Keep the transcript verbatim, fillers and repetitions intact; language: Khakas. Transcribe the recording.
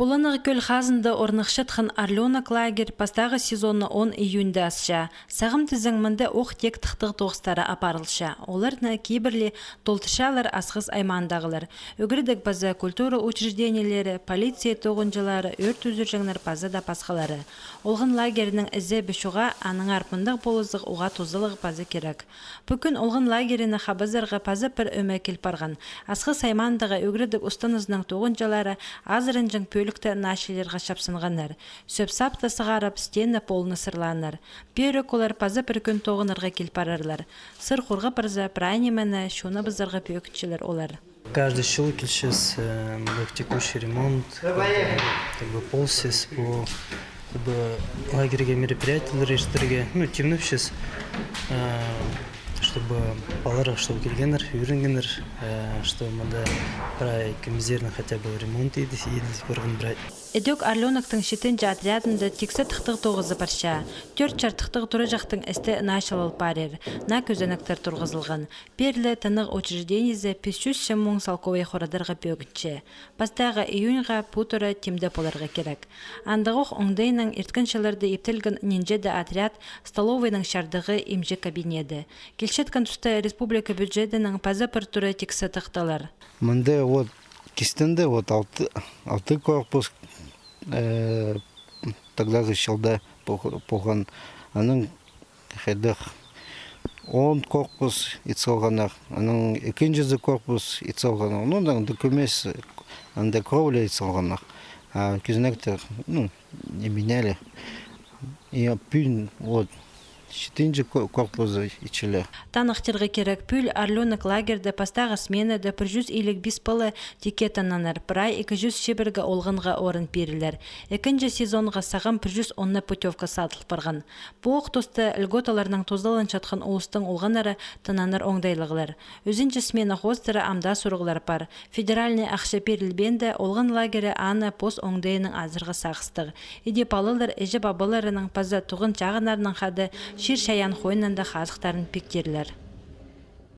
Пуланығ кӧл хазында орныхчатхан «Орлёнок» лагерь пастағы сезонны он июньда асча. Сағам тізең, мында ох тек тыхтағ тоғыстары апарылча. Оларны кибірле толдырчалар Асхыс аймаандағылар. Ӱгредіг паза культура учреждениелері, полиция тоғынҷылары, ӧрт ӱзӱрҷеңнер паза даа пасхалары. Олған лагерьнің ізі пу чуға, аннаңар мындағ полызығ уғаа тузалығ паза кирек. Пу кӱн олған лагерьні хабазарға паза пір ӧме кил парған. Асхыс аймаандағы ӱгредіг устанызының тоғынҷылары азыранҷаң пӧлікті наа чылирға чапсынғаннар. Сӧп-сапты сығарып, стена полны сырлааннар. Пеер ӧк олар паза пір кӱн тоғынарға кил парарлар. Сыр хурға парза, прай нимені чоныбызарға пӧгінчелер олар. Каждый чыл килчебіс, э, мындағ текущий ремонт, как бы, как бы полчебіс пу, как бы, лагерьге мероприятиелер иртірерге, ну, тимнепчебіс, э, чтобы палалар, чтобы килгеннер, ӱгренгеннер, э, чтобы мында прай кӧмезернің хотя бы ремонт иді, иді көрген прай. Ідӧк «Орлёноктың» читінҷі отрядында тиксі тыхтағ тоғызы парча. Тӧрт чардыхтығ тураҷахтың істі наа чылал парир. Наа кӧзенектер турғызылған. Пеер ле тынағ учреждениезі пис чӱс чам муң салковай хорадарға пӧгінче. Пастағы июньға пу тура тимде поларға кирек. Андағох оңдайнаң ирткен чылларда иптелген нинҷе дее отряд, столовайның чардығы, имҷі кабинеті. Килчеткен туста республика бюджетінең паза пір тура тиксі тыхталар. Мында вот кистінде вот алты, алты корпус, э, тогдағы чылда пол-, полған. Аның хайдағ он корпус ит салғаннар, аның ікінҷізі корпус ит салғаннар. Ну, анда кӧмес, анда кровля ит салғаннар. А кӧзенектер, ну, не меняли. И пӱӱн вот читінҷі ко-, корпузы итчелер. Таныхтирға кирек, пӱӱл «Орлёнок» лагерьде пастағы сменада пір чӱс илиг пис пала тикке тынанар, прай ікі чӱс чибіргі олғанға орын пирілер. Ікінҷі сезонға сағам пір чӱс онна путёвка садыл парған. Пу ох туста льготаларнаң тузаланчатхан улустың олғаннары тынанар оңдайлығлар. Ӱзінҷі смена хоостыра ам даа сурығлар пар. Федеральный ахча пирілбеенде олған лагері аны пос оңдайынаң азарға сағыстығ. Иди палалар іҷе-пабаларынаң паза туған чағыннарынаң хада чир-чайаан хойнында хазыхтарын пиктирлер.